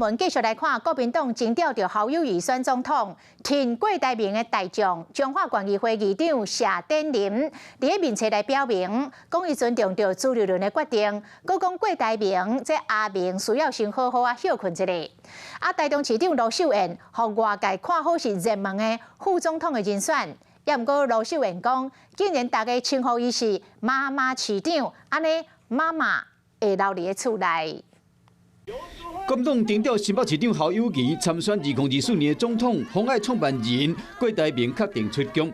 聞繼續來看，國民黨徵召著侯友宜選總統，挺郭台銘的大將彰化縣議會議長謝典林，佇咧面冊來表明，講伊尊重著朱立倫的決定，閣講郭台銘這阿明需要先好好仔歇睏一下。啊，台中市長盧秀燕，予外界看好是熱門的副總統的人選，也毋過盧秀燕講，既然大家稱呼伊是媽媽市長，按呢媽媽會留佇咧厝內。國民黨徵召新北市長侯友宜參選2024年的總統，鴻海創辦人郭台銘確定出局。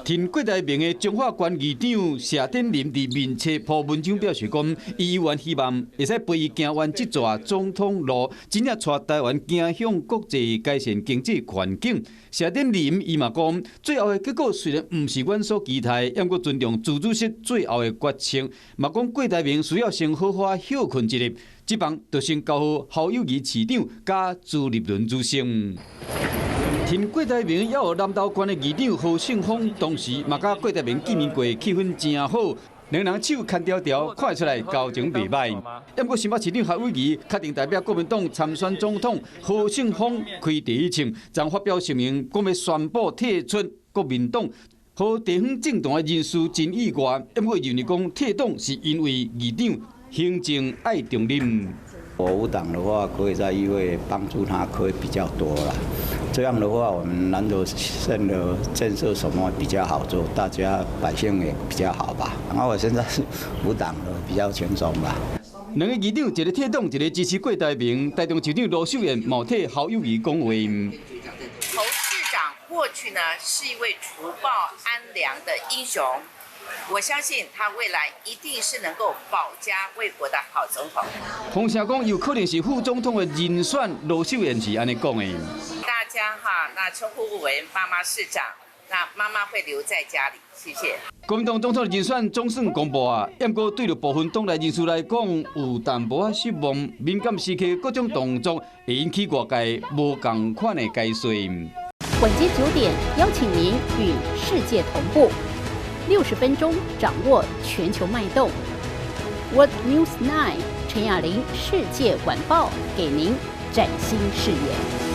挺郭台銘的彰化縣議長謝典林佇面冊鋪文章表示講，伊猶原希望會使陪伊行完這逝總統路，真正帶台灣走向國際，改善經濟環境。謝典林伊嘛講，最後的結果雖然毋是阮所期待，毋過尊重朱主席最後的決策。嘛講郭台銘需要先好好歇睏一下，這棒就先交予侯友宜市長佮朱立倫主席。挺郭台銘也有南投縣的議長何勝峰，當時嘛佮郭台銘見面過，氣氛誠好，兩人手牽牢牢，看出來交情袂䆀。毋過新北市長侯友宜確定代表國民黨參選總統，何勝峰開第一槍，昨發表聲明，講欲宣布退出國民黨。予地方政壇的人士真意外，毋過認為講退黨是因為議長行政愛中立。我無黨的話，可以在議會幫助他，可以比較多啦。這樣的話，我們南投縣的建設什麼比較好做，大家百姓也比較好吧。那我現在是無黨的，比較輕鬆吧。兩个議長，一个退黨，一个支持郭台銘。台中市長盧秀燕嘛替侯友宜講話。侯市長過去呢是一位除暴安良的英雄。我相信他未來一定是能夠保家衛國的好總統。洪聲講有可能是副總統的人選，盧秀燕是按呢講的。大家哈，那稱呼我為媽媽市長，那媽媽會留在家裡，謝謝。國民黨總統人選總算公布啊，不過對著部分黨內人士來講，有淡薄仔失望。敏感時刻各種動作會引起外界無仝款的解說。晚間9點，邀請您與世界同步。60分鐘掌握全球脈動。World News 9 陳雅玲世界晚報給您嶄新視野。